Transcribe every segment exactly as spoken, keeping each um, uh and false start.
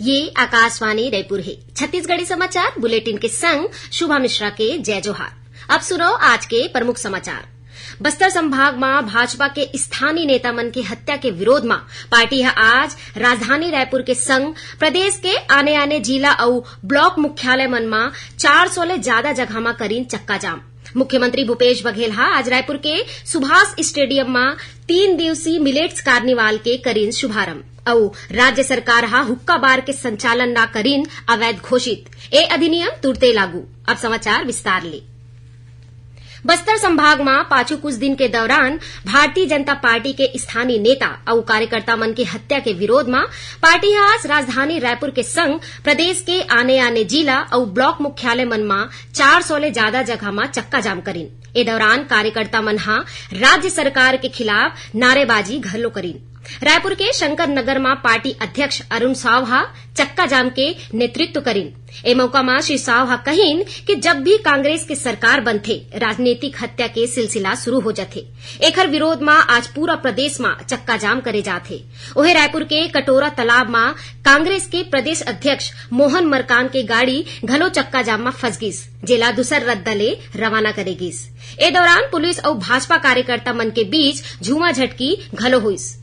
ये आकाशवाणी रायपुर हे। छत्तीसगढ़ी समाचार बुलेटिन के संग शुभा मिश्रा के जय जोहार। अब सुनो आज के प्रमुख समाचार। बस्तर संभाग म भाजपा के स्थानीय नेता मन के हत्या के विरोध म पार्टी ह आज राजधानी रायपुर के संग प्रदेश के आने-आने जिला अउ ब्लॉक मुख्यालय मन म चार सौ ले ज्यादा जगह म करीन चक्का जाम। मुख्यमंत्री भूपेश बघेल ह आज रायपुर के सुभाष स्टेडियम म तीन दिवसीय मिलेट्स कार्निवाल के करीन शुभारंभ। अउ राज्य सरकार ह हुक्का बार के संचालन ला करीन अवैध घोषित। ए अधिनियम तुरते लागू। अब समाचार विस्तार ले। बस्तर संभाग म पाछू कुछ दिन के दौरान भारतीय जनता पार्टी के स्थानीय नेता अउ कार्यकर्ता मन के हत्या के विरोध म पार्टी ह आज राजधानी रायपुर के संग प्रदेश के आने-आने जिला अउ ब्लॉक मुख्यालय मन म चार सौ ले ज्यादा जगह म चक्का जाम करीन। ए दौरान कार्यकर्ता मन ह राज्य सरकार के खिलाफ नारेबाजी घलो करीन। रायपुर के शंकर नगर म पार्टी अध्यक्ष अरुण साव ह चक्का जाम के नेतृत्व करीन। ए मौका म श्री साव ह कहिन कि जब भी कांग्रेस के सरकार बनथे, राजनीतिक हत्या के सिलसिला शुरू हो जथे। एखर विरोध म आज पूरा प्रदेश म चक्का जाम करे जात हे। ओहे रायपुर के कटोरा तालाब म कांग्रेस के प्रदेश अध्यक्ष मोहन मरकाम के गाड़ी घलो चक्का जाम म फंस गिस, जेला दूसर रद्दा ले रवाना करे गिस। ए दौरान पुलिस अउ भाजपा कार्यकर्ता मन के बीच झूमा झटकी घलो होइस।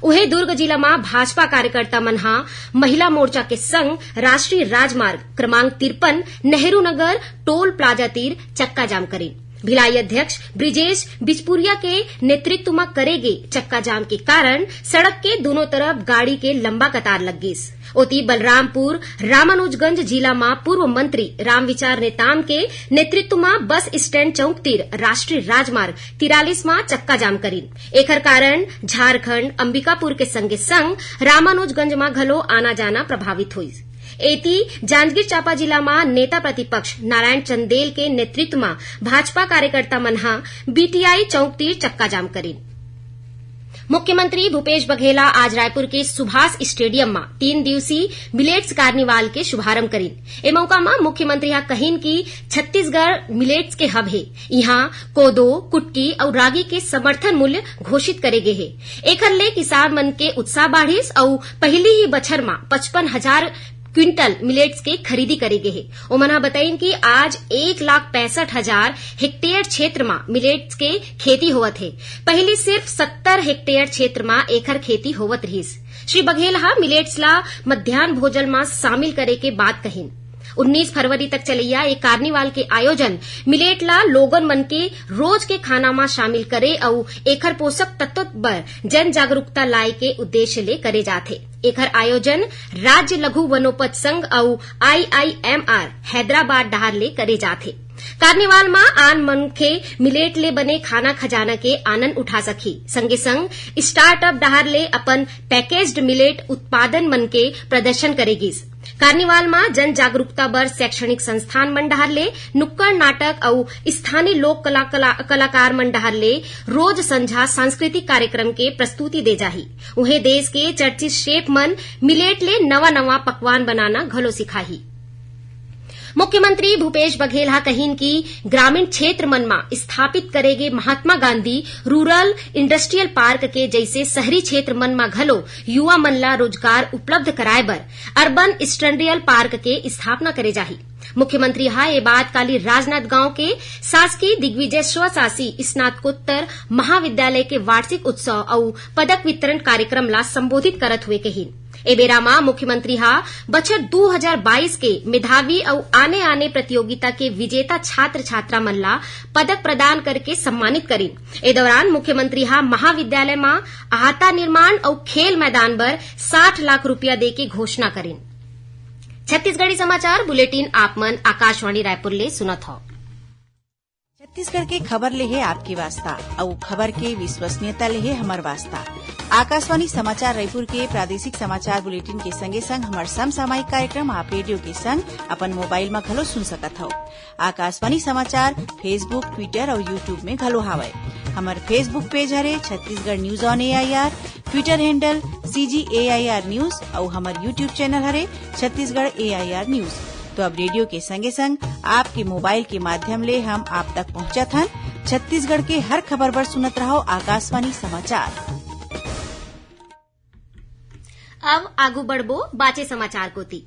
उहे दुर्ग जिला म भाजपा कार्यकर्ता मन ह महिला मोर्चा के संग राष्ट्रीय राजमार्ग क्रमांक तिरपन नेहरू नगर टोल प्लाजा तीर चक्का जाम करीन। भिलाई अध्यक्ष ब्रिजेश बिचपुरिया के नेतृत्व म करे गे चक्का जाम के कारण सड़क के दूनों तरफ गाड़ी के लंबा कतार लग गिस। ओती बलरामपुर रामानुजगंज जिला म पूर्व मंत्री रामविचार नेताम के नेतृत्व म बस स्टैंड चौक तीर राष्ट्रीय राजमार्ग तिरालीस म चक्का जाम करीन। एखर कारण झारखंड अंबिकापुर के संगे संग रामानुजगंज म घलो आना जाना प्रभावित होइस। एती जांजगीर चांपा जिला म नेता प्रतिपक्ष नारायण चंदेल के नेतृत्व म भाजपा कार्यकर्ता मन ह बीटीआई चौक तीर चक्का जाम करीन। मुख्यमंत्री भूपेश बघेल ह आज रायपुर के सुभाष स्टेडियम म तीन दिवसीय मिलेट्स कार्निवाल के शुभारंभ करीन। ए मौका म मुख्यमंत्री ह कहिन कि छत्तीसगढ़ मिलेट्स के हब हे। इहां कोदो, कुटकी अउ रागी के समर्थन मूल्य घोषित करे गे हे। एखर ले किसान मन के उत्साह बाढ़िस अउ पहिली ही बछर म पचपन हजार क्विंटल मिलेट्स के खरीदी करे गे हे। ओमन ह बताइन कि आज एक लाख पैंसठ हजार हेक्टेयर क्षेत्र म मिलेट्स के खेती होवत हे। पहिली सिर्फ सत्तर हेक्टेयर क्षेत्र म एखर खेती होवत रिहिस। श्री बघेल ह मिलेट्स ला मध्यान्ह भोजन म शामिल करे के बात कहिन। उन्नीस फरवरी तक चलइया ए कार्निवाल के आयोजन मिलेट ला लोगन मन के रोज के खाना म शामिल करे अउ एखर पोषक तत्व बर जन जागरूकता लाए के उद्देश्य ले करे जाथे। एखर आयोजन राज्य लघु वनोपज संघ अउ आईआईएमआर हैदराबाद डहार ले करे जाथे। कार्निवाल म आम मनखे मिलेट ले बने खाना खजाना के आनंद उठा सकही। संगे संग स्टार्टअप डहार ले अपन पैकेज्ड मिलेट उत्पादन मन के प्रदर्शन करे गिस। कार्निवाल म जन जागरूकता बर शैक्षणिक संस्थान मन डहार ले नुक्कड़ नाटक अउ स्थानीय लोक कला, कला, कलाकार मन डहार ले रोज संझा सांस्कृतिक कार्यक्रम के प्रस्तुति दे जाही। उहें देश के चर्चित शेफ मन मिलेट ले नवा-नवा पकवान बनाना घलो सिखाही। मुख्यमंत्री भूपेश बघेल ह कहिन कि ग्रामीण क्षेत्र मन म स्थापित करे गे Mahatma Gandhi rural industrial park के जइसे शहरी क्षेत्र मन म घलो युवा मन ला रोजगार उपलब्ध कराए बर अर्बन इंडस्ट्रियल पार्क के स्थापना करे जाही। मुख्यमंत्री ह ए बात काली राजनांदगांव के शासकीय दिग्विजय स्वशासी स्नातकोत्तर महाविद्यालय के वार्षिक उत्सव अउ पदक वितरण कार्यक्रम ला संबोधित करत हुए कहिन। ए बेरा म मुख्यमंत्री ह बछर दू हजार बाईस के मेधावी अउ आने-आने प्रतियोगिता के विजेता छात्र-छात्रा मन ला पदक प्रदान करके सम्मानित करिन। ए दौरान मुख्यमंत्री ह महाविद्यालय म अहाता निर्माण अउ खेल मैदान बर साठ लाख रुपया दे के घोषणा करिन। छत्तीसगढ़ी समाचार बुलेटिन आप मन आकाशवाणी रायपुर ले सुनत हव। छत्तीसगढ़ के खबर ले हे आपके वास्ता, अउ खबर के विश्वसनीयता ले हे हमर वास्ता। आकाशवाणी समाचार रायपुर के प्रादेशिक समाचार बुलेटिन के संगे संग हमर समसामयिक कार्यक्रम आप रेडियो के संग अपन मोबाइल म घलो सुन सकत हव। आकाशवाणी समाचार Facebook, Twitter अउ YouTube में घलो हावय। हमर Facebook पेज हरे Chhattisgarh news on AIR, Twitter handle CG AIR news अउ हमर YouTube चैनल हरे छत्तीसगढ़ AIR news। तो अब रेडियो के संगे संग आपके मोबाइल के माध्यम ले हम आप तक पहुंचत हन। छत्तीसगढ़ के हर खबर बर सुनत रहव आकाशवाणी समाचार। अब आगू बढ़बो बाचे समाचार कोति।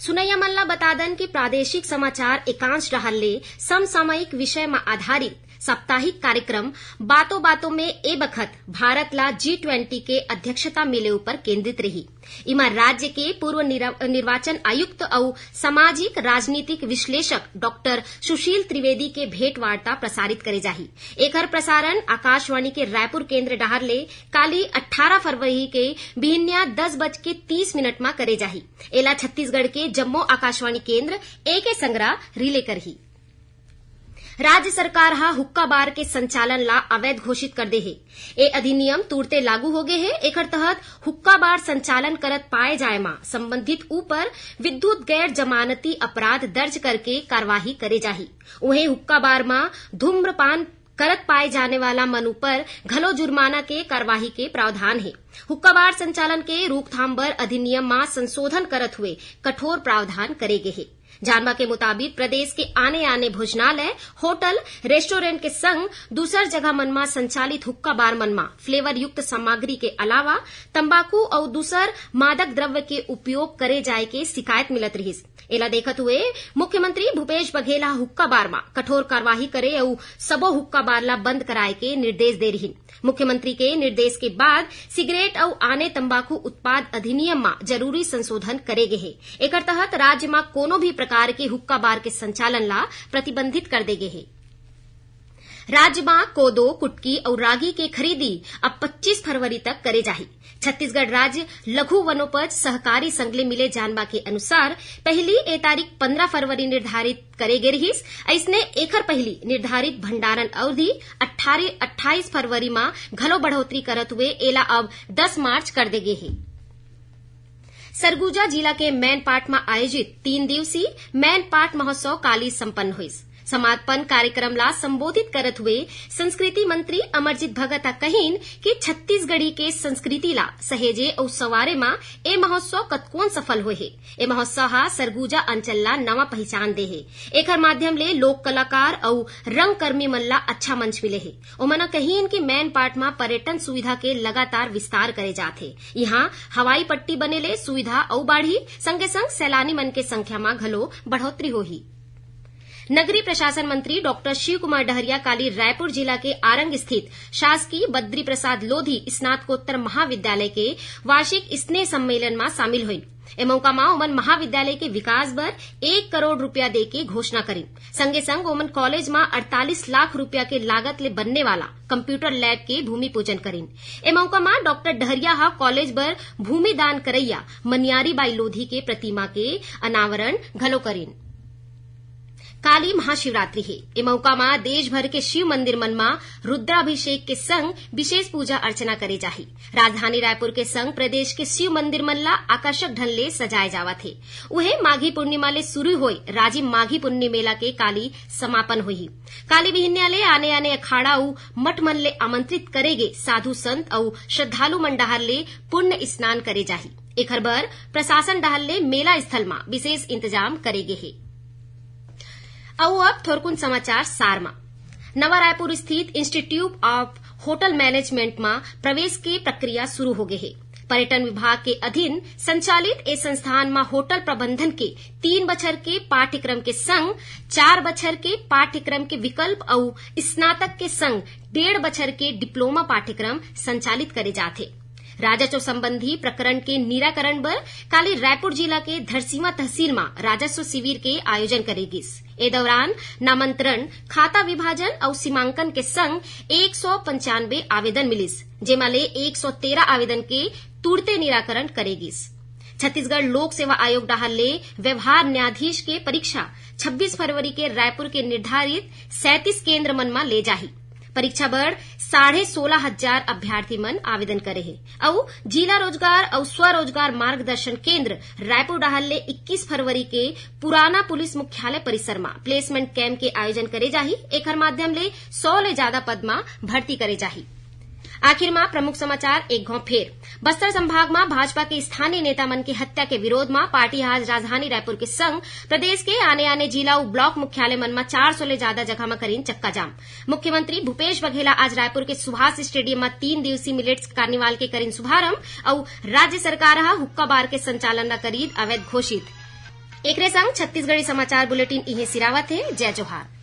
सुनैया मन ला बता दन कि प्रादेशिक समाचार एकांश डहार ले समसामयिक विषय म आधारित साप्ताहिक कार्यक्रम बातों बातों में ए बखत भारत ला जी ट्वेंटी के अध्यक्षता मिले ऊपर केंद्रित रही। इमा राज्य के पूर्व निरा-, निर्वाचन आयुक्त अउ सामाजिक राजनीतिक विश्लेषक डॉक्टर सुशील त्रिवेदी के भेंट वार्ता प्रसारित करे जाही। एखर प्रसारण आकाशवाणी के रायपुर केंद्र डहार ले काली अट्ठारह फरवरी के बिहनिया दस बज के तीस मिनट म करे जाही। एला छत्तीसगढ़ के जम्मो आकाशवाणी केंद्र एके संगरा रिले करही। राज्य सरकार ह हुक्का बार के संचालन ला अवैध घोषित कर दे हे। ए अधिनियम तुरते लागू होगे हे। एखर तहत हुक्का बार संचालन करत पाए जाए म संबंधित ऊपर विद्युत गैर जमानती अपराध दर्ज करके कार्यवाही करे जाही। उहें हुक्का बार म धूम्रपान करत पाए जाने वाला मन ऊपर घलो जुर्माना के कार्यवाही के प्रावधान हे। हुक्का बार संचालन के रोकथाम बर अधिनियम म संशोधन करत हुए कठोर प्रावधान करे गे हे। जानबा के मुताबिक, प्रदेश के आने-आने भोजनालय, होटल, रेस्टोरेंट के संग दूसर जगह मन म संचालित हुक्का बार मन म फ्लेवर युक्त सामग्री के अलावा तंबाकू अउ दूसर मादक द्रव्य के उपयोग करे जाए के शिकायत मिलत रिहिस। एला देखत हुए मुख्यमंत्री भूपेश बघेल ह हुक्का बार म कठोर कार्यवाही करे अउ सबो हुक्का बार ला बंद कराए के निर्देश दे रिहिन। मुख्यमंत्री के निर्देश के बाद सिगरेट अउ आने तंबाकू उत्पाद अधिनियम म जरूरी संशोधन करे गे हे। एकर तहत राज्य म कोनो भी प्रकार के हुक्का बार के संचालन ला प्रतिबंधित कर दे गे हे। राज्य म कोदो, कुटकी अउ रागी के खरीदी अब पच्चीस फरवरी तक करे जाही। छत्तीसगढ़ राज्य लघु वनोपज सहकारी संघ ले मिले जानबा के अनुसार, पहिली ए तारीख पंद्रह फरवरी निर्धारित करे गे रिहिस। अइसने एखर पहिली निर्धारित भंडारण अवधि अट्ठारह, अट्ठाईस फरवरी म घलो बढ़ोतरी करत हुए एला अब दस मार्च कर दे गे हे। सरगुजा जिला के मैनपाट म आयोजित तीन दिवसीय मैनपाट महोत्सव काली संपन्न होइस। समापन कार्यक्रम ला संबोधित करत हुए संस्कृति मंत्री अमरजीत भगत ह कहिन कि छत्तीसगढ़ी के संस्कृति ला सहेजे अउ संवारे म ए महोत्सव कतकोन सफल होए हे। ए महोत्सव ह सरगुजा अंचल ला नवा पहिचान दे हे। एखर माध्यम ले लोक कलाकार अउ रंगकर्मी मन ला अच्छा मंच मिले हे। ओमन ह कहिन कि मैनपाट म पर्यटन सुविधा के लगातार विस्तार करे जात हे। इहां हवाई पट्टी बने ले सुविधा अउ बाढ़ही, संगे संग सैलानी मन के संख्या म घलो बढ़ोतरी होही। नगरीय प्रशासन मंत्री डॉक्टर शिव कुमार डहरिया काली रायपुर जिला के आरंग स्थित शासकीय बद्री प्रसाद लोधी स्नातकोत्तर महाविद्यालय के वार्षिक स्नेह सम्मेलन म शामिल होइन। ए मौका म ओमन महाविद्यालय के विकास बर एक करोड़ रुपया दे के घोषणा करिन। संगे संग ओमन कॉलेज म अड़तालीस लाख रुपया के लागत ले बनने वाला कंप्यूटर लैब के भूमि पूजन करिन। ए मौका म डॉक्टर डहरिया ह कॉलेज बर भूमि दान करैया मनियारी बाई लोधी के प्रतिमा के अनावरण घलो करिन। काली महाशिवरात्रि हे। ए मौका म देश भर के शिव मंदिर मन म रुद्राभिषेक के संग विशेष पूजा अर्चना करे जाही। राजधानी रायपुर के संग प्रदेश के शिव मंदिर मन ला आकर्षक ढंग ले सजाए जावत हे। उहे माघी पूर्णिमा ले शुरू होए राजिम माघी पुन्नी मेला के काली समापन होही। काली बिहिनिया ले आने-आने अखाड़ा अउ मठ मन ले आमंत्रित करे गे साधु संत अउ श्रद्धालु मन डहार ले पुण्य स्नान करे जाही। एखर बर प्रशासन डहार ले मेला स्थल म विशेष इंतजाम करे गे हे। अउ अब थोरकुन समाचार सार म। नवा रायपुर स्थित Institute of Hotel Management म प्रवेश के प्रक्रिया शुरू हो गे हे। पर्यटन विभाग के अधीन संचालित ए संस्थान म होटल प्रबंधन के तीन बछर के पाठ्यक्रम के संग चार बछर के पाठ्यक्रम के विकल्प अउ स्नातक के संग डेढ़ बछर के डिप्लोमा पाठ्यक्रम संचालित करे जात हे। राजस्व संबंधी प्रकरण के निराकरण बर काली रायपुर जिला के धरसीवा तहसील म राजस्व शिविर के आयोजन करे गिस। ए दौरान नामांतरण, खाता विभाजन अउ सीमांकन के संग एक सौ पंचानवे आवेदन मिलिस, जेमा ले एक सौ तेरह आवेदन के तुरते निराकरण करे गिस। छत्तीसगढ़ लोक सेवा आयोग डहार ले व्यवहार न्यायाधीश के परीक्षा छब्बीस फरवरी के रायपुर के निर्धारित सैंतीस केंद्र मन म ले जाही। परीक्षा बर साढ़े सोलह हजार अभ्यर्थी मन आवेदन करे हे अउ जिला रोजगार अउ स्वरोजगार मार्गदर्शन केंद्र रायपुर डहार ले इक्कीस फरवरी के पुराना पुलिस मुख्यालय परिसर म प्लेसमेंट कैंप के आयोजन करे जाही। एखर माध्यम ले सौ ले जादा पद म भर्ती करे जाही। आखिर म प्रमुख समाचार एक घौं फेर। बस्तर संभाग म भाजपा के स्थानीय नेता मन के हत्या के विरोध म पार्टी ह आज राजधानी रायपुर के संग प्रदेश के आने-आने जिला अउ ब्लॉक मुख्यालय मन म चार सौ ले जादा जगह म करिन चक्का जाम। मुख्यमंत्री भूपेश बघेल ह आज रायपुर के सुभाष स्टेडियम म तीन दिवसीय मिलेट्स कार्निवाल के करिन शुभारंभ अउ राज्य सरकार ह हुक्का बार के संचालन ल करिन अवैध घोषित। एकरे संग छत्तीसगढ़ी समाचार बुलेटिन इहें सिरावत हे। जय जोहार।